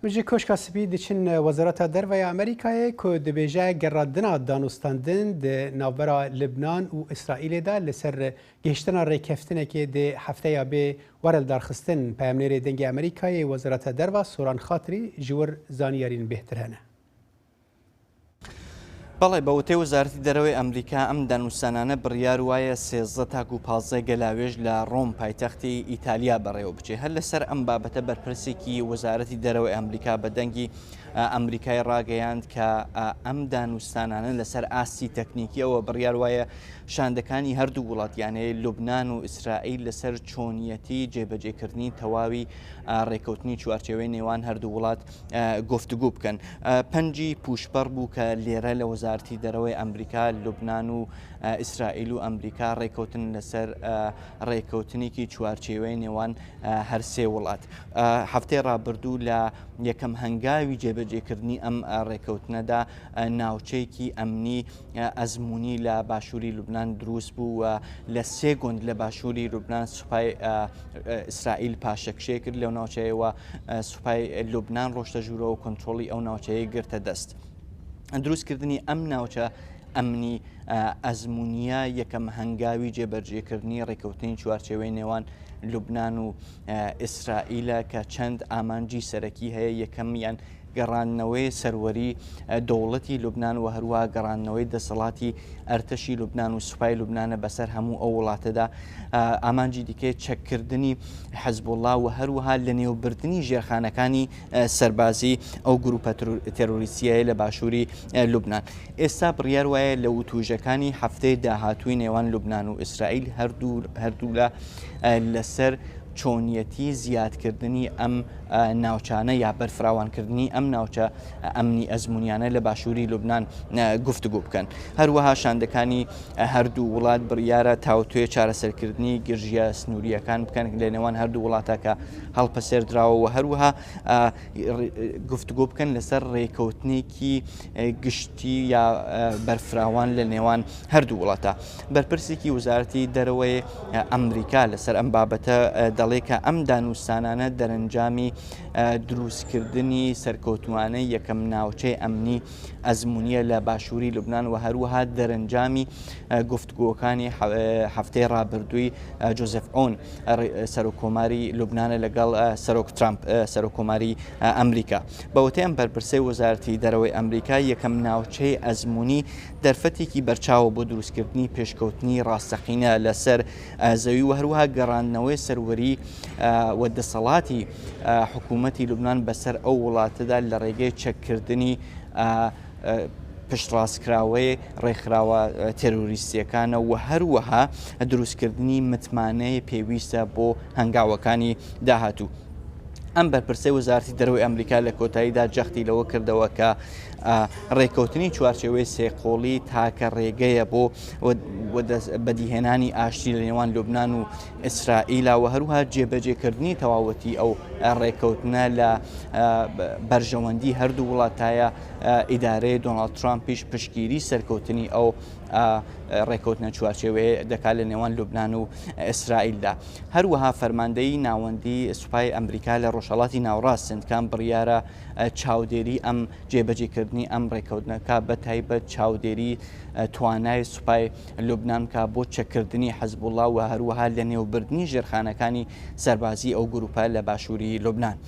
Ji Koşka Spî diçin Wezareta Derve ya Amerîkayê ku dibêje geradina danûstandin di navbera Libnan û Îsraîlê de li ser gihiştina rêkeftinekê dê hefteya bê were lidarxistin. Peyamnêrê Dengê Amerîkayê Wezareta Derve Soran Xatirî ji wir zaniyarîn bêhtir hene. بەڵێ، بە وتەی وەزارەتی دەرەوەی ئەمریکا، ئەم دانوستانانە بڕیار وایە 13 تاکو 15 گەلاوێژ لە ڕۆم پایتەختی ئیتالیا بەڕێوە بچێ. هەر لەسەر ئەم بابەتە بەرپرسێکی وەزارەتی دەرەوەی ئەمریکا بە دەنگی ئەمریکای ڕاگەیاند کە ئەم دانوستانانە لەسەر ئاستی تەکنیکیەوە بڕیار وایە شاندەکانی هەردوو وڵات یانێ لوبناان و ئیسرائیل لەسەر چۆنیەتی جێبەجێکردنی تەواوی ڕێکەوتنی چوارچێوەی نێوان هەردوو وڵات گفتوگو بکەن. پەنجی پوشپەڕ بوو کە لێرە لە وەزارەتی دەرەوەی ئەمریکا، لوبناان و ئیسرائیل و ئەمریکا ڕێکەوتن لەسەر ڕێکەوتنێکی چوارچێوەی نێوان هەرسێ وڵات. هەفتەی ڕابردوو لە یەکەم هەنگاوی جێبەجێکردنی ئەم ڕێکەوتنەدا ناوچەیەکی ئەمنی ئەزمموی لە باشووری لوبناان دروست بوو و لە سێ گوند لە باشووری لوبناان سوپای ئیسرائیل پاشەکشێ کرد لەو ناوچەیەوە سوپای لوبناان ڕۆشتە ژوورەوە کۆنتترۆڵی ئەو ناوچەیە گرتە دەست. دروستکردنی ئەم ناوچە ئەمنی ئەزمونیە یەکەم هەنگاوی جێبەرجێکردنی ڕێککەوتنی چوارچێوەی نێوان لوبناان و ئیسرائیلە کە چەند ئامانجی سەرەکی هەیە یەکەمیان گەڕاندنەوەی سەروەری دەوڵەتی لوبناان و هەروە گەڕاندنەوەی دەسەڵاتی ئەرتەشی لوبناان و سوپای لوبناانە بەسەر هەموو ئەو وڵاتەدا ئامانجی دیکەی چەککردنی حەزبوڵا و هەروەها لەنێوبردنی ژێرخانەکانی سەربازی ئەو گروپە تێرۆریستییە لە باشووری لوبناان. ئێستا بڕیار وایە لە وتوژەکانی هەفتەی داهاتووی نێوان لوبناان و ئیسرائیل هەردوولا لەسەر چۆنیەتی زیادکردنی ئەم ناوچانە یا بەرفراوانکردنی ئەم ناوچە ئەمنی ئەزمونیانە لە باشووری لوبناان گفتوگو بکەن. هەروەها شاندەکانی هەردوو وڵات بڕیارە تاوتوێ چارەسەرکردنی گرژییە سنوورییەکان بکەن لە نێوان هەردوو وڵاتە کە هەڵپەسێردراوە و هەروەها گفتوگۆ بکەن لەسەر ڕێکەوتنێکی گشتی یا بەرفراوان لە نێوان هەردوو وڵاتە. بەرپرسێکی وەزارەتی دەرەوەی ئەمریکا لەسەر ئەم بابەتە دەڵێ کە ئەم دانوستانانە دەرەنجامی دروستکردنی سەرکەوتوانەی یەکەم ناوچەی ئەمنی ئەزموونییە لە باشووری لوبنان و هەروەها دەرەنجامی گفتگۆکانی هەفتەی ڕابردووی جۆزێف ئۆن سەرۆک کۆماری لوبنانە لەگەڵ سەرۆک ترامپ سەرۆک کۆماری ئەمریکا. بەوتەی ئەم بەرپرسەی وەزارەتی دەرەوەی ئەمریکا یەکەم ناوچەی ئەزموونی دەرفەتێکی بەرچاوە بۆ دروستکردنی پێشکەوتنی ڕاستەقینە لەسەر زەوی و هەروەها گەڕاندنەوەی سەروەری و دەسەڵاتی حکوومەتی لوبناان بەسەر ئەو وڵاتەدا لە ڕێگەی چەککردنی پشتڕاستکراوەی ڕێکخراوە تێرۆریستییەکانە و هەروەها دروستکردنی متمانەی پێویستە بۆ هەنگاوەکانی داهاتوو. ئەم بەرپرسەی وەزارەتی دەرەوەی ئەمریکا لە کۆتاییدا جەختی لەوە کردەوە کە ڕێککەوتنی چوارچێوەی سێقۆڵی تاکە ڕێگەیە بۆ بەدیهێنانی ئاشتی لە نێوان لوبناان و ئیسرائیلا و هەروها جێبەجێکردنی تەواوەتی ئەو ڕێککەوتنە لە بەرژەوەندی هەردوو وڵاتایە ئیدارەی دۆناڵد ترامپیش پشتگیری سەرکەوتنی ئەو ڕێککەوتنە چوارچێوەیە دەکات لە نێوان لوبناان و ئیسرائیلدا. هەروەها فەرماندەیی ناوەندی سوپای ئەمریکا لە ڕۆژهەڵاتی ناوەڕاست سنتکام بڕیارە چاودێری ئەم جێبەجێکردنی ئەم ڕێککەوتنەکە بە تایبەت چاودێری توانای سوپای لوبناان بکە بۆ چەککردنی حەزبوڵا و هەروەها لەنێوبردنی ژێرخانەکانی سەربازی ئەو گروپە لە باشووری لوبناان.